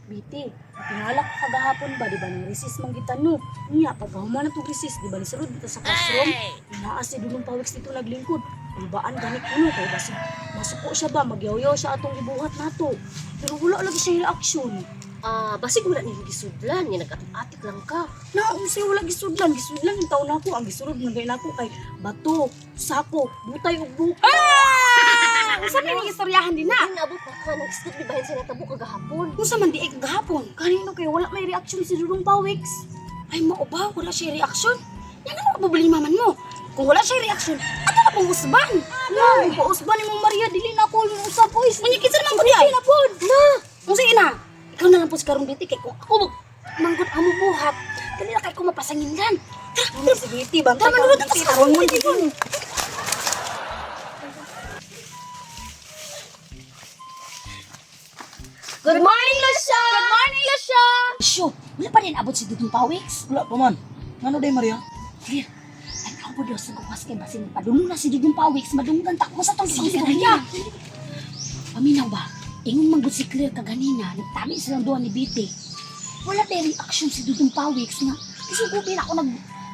Biti, tingala ko kagahapon ba, di ba, nang recess man kita no. Unya, pagkahuman na tong recess, di ba, nisulod dito sa classroom, naa si Dudong Pawiks dito naglingkod. Kulbaan gani kuno kay basig masuko siya ba, magyaw-yaw siya atong gibuhat nato. Pero wala lagi siya reaksyon. Ah, basig wala ni gisudlan, nga nag-atik lang ka. Na, unsay wala gisudlan, gisudlan yung taon nako, ang gisulod nga gay nako kay bato, sako, butay ug buko. Ah! Unsa man yung istoryahan din na? Ay, naabot pa ka, nag-skip di bahin sa natabo kagahapon. Unsa man di ay kagahapon? Kanino kay wala may reaksyon si Dudong Pawiks. Ay mao ba wala siya reaksyon? Yan ang problema man mo. Kung wala siya reaksyon, ato na pong usban. Na, pausban ni mo Maria dili na ako mo usab oy. Unya kinsa naman ko di ay? na pod. Na. Unsa ina? Ikaw na lang po si karon biti kay kung ako mag manggut amo buhat. Dali na kay ko mapasanginlan. Tara, si Biti bantay. Tara, manulod ta sa karon mo dito. Good morning, Lucia! Good morning, Lucia! Syo, wala pa din abot si Dudong Pawiks. Wala pa man. Ngano day Maria? Clear. Ay, ako po Diyos, nagkukas kay basin. Padulong na si Dudong Pawiks, madunggan ta ko sa tong istorya. Paminaw ba? Ingon man gud si Claire kaganina, nagtami silang duha ni Biti. Wala day reaction si Dudong Pawiks nga. Isugubin ako nag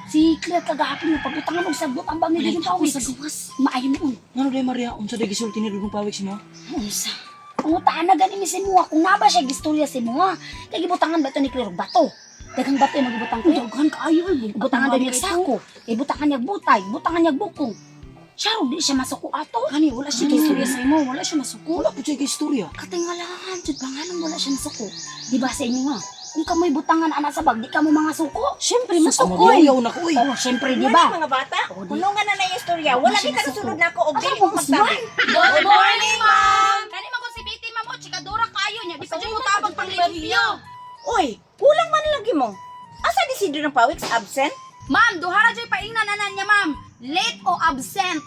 si Claire kagahapon nga pabutangan og sagbot ang bang ni Dudong Pawiks. Maayo noon. Ngano day Maria? Unsa day gisulti ni Dudong Pawiks mo? Unsa? Pangutaan na gani mi si Mua kung naba siya gistorya si Mua. Kay gibutangan ba ito ni Claire og bato? Daghang bato yung magibutang ko. Daghan kaayo eh. Butangan daw niya sako. Kay butangan niya butay, butangan niya bukong. Siya ro di siya masuko ato. Kani wala siya gistorya sa imo, wala siya masuko. Wala po siya istorya. Katingalahan jud ba nganong wala siya nasuko? Di ba sa inyo nga? Kung kamoy butangan ana sa bag, di ka mo mga suko. Syempre masuko. eh. Magyaw na ko oy. Oh, syempre di Di ba? mga bata? Oo, di. Kulungan na na yung istorya. Wala Wala kita siya kasunod na ako og Asa dili mo ko magtabi. Good morning, ma'am! Kani man ko si Biti, ma'am, o chikadora kaayo niya. Di pa dyan mo tabag pang limpyo. Uy, kulang man lagi mo. Asa di si Dudong Pawiks absent? Ma'am, duha ra dyo'y paingnan anan niya, ma'am. Late o absent?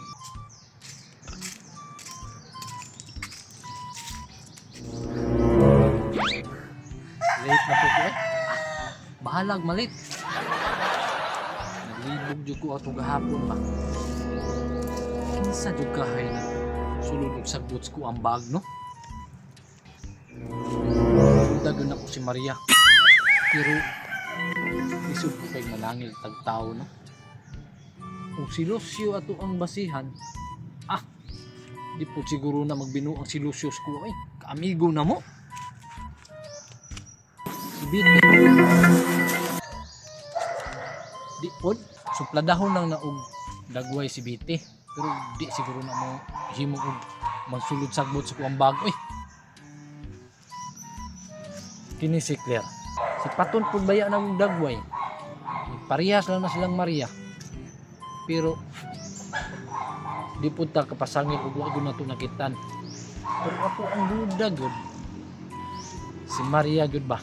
Late na po ko eh. Bahalag malit. Naglibog jud ko ato gahapon ba. Kinsa jud kahay na sulod og sagbot ko ang bag no. Duda gyud nako si Maria. Pero isod ko kay malangil tag tao no. Kung si Lucio ato ang basihan, ah, di po siguro na magbinuang si Lucio ko ay. Kaamigo na mo. Si Biti. Di pod, supladahon lang na og dagway si Biti. Pero di siguro na mo himo og magsulod sagbot sa kuang bag oy. Kini si Claire. Si Paton pod baya na og dagway. Parehas lang na silang Maria. Pero di pod ta kapasangil og wa gyud nato nakitan. Pero ako ang duda gyud. Si Maria gyud ba?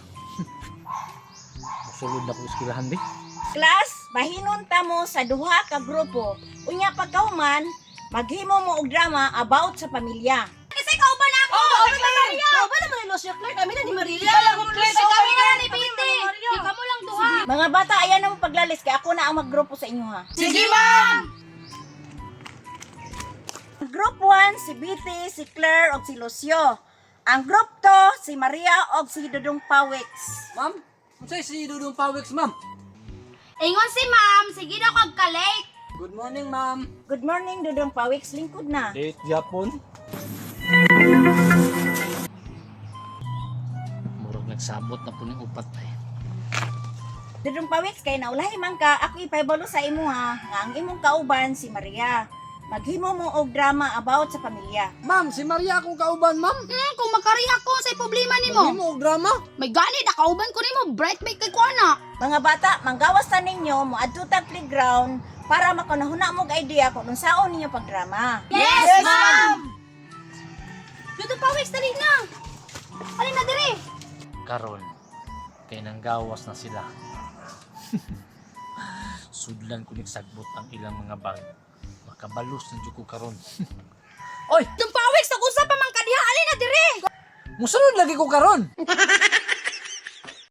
Musulod na ko eskwelahan di. Class, mahinon ta mo sa duha ka grupo. Unya pagkahuman, maghimo mo og drama about sa pamilya. Kasi kauban ako! Oh, Maria! Kauban naman ni Lucia Claire, kami na ni Maria. Kasi kami na ni Biti. Di ka mo lang duha. Mga bata, ayan na mo paglalis kay ako na ang maggrupo sa inyo ha. Sige, ma'am! Group 1, si Betty, si Claire og si Lucio. Ang group 2, si Maria og si Dudong Pawiks. Ma'am, unsay si Dudong Pawiks, ma'am? Ingon si ma'am, sige daw kag ka-late. Good morning, ma'am. Good morning, Dudong Pawiks. Lingkod na. Late Japon. Murag nagsabot na po ning upat ay. Dudong Pawiks, kay naulahi man ka, ako ipaybalo sa imo ha, nga ang imong kauban si Maria. Maghimo mo og drama about sa pamilya. Ma'am, si Maria akong kauban, ma'am. Kung makariha ko sa problema nimo. Maghimo og drama. May gani na kauban ko nimo, bright may kay kuana. Mga bata, manggawas ta ninyo moadto tag playground para makanahuna mo og idea kung unsaon ninyo pagdrama. Yes, ma'am. Dito pa weeks dali na. Alin na dire? Karon kay nanggawas na sila. Sudlan ko nagsagbot ang ilang mga bag. Makabalos na jud ko karon. Oy, Dong pa weeks nag-usap pa man ka diha, alin na dire? musulod lagi ko karon.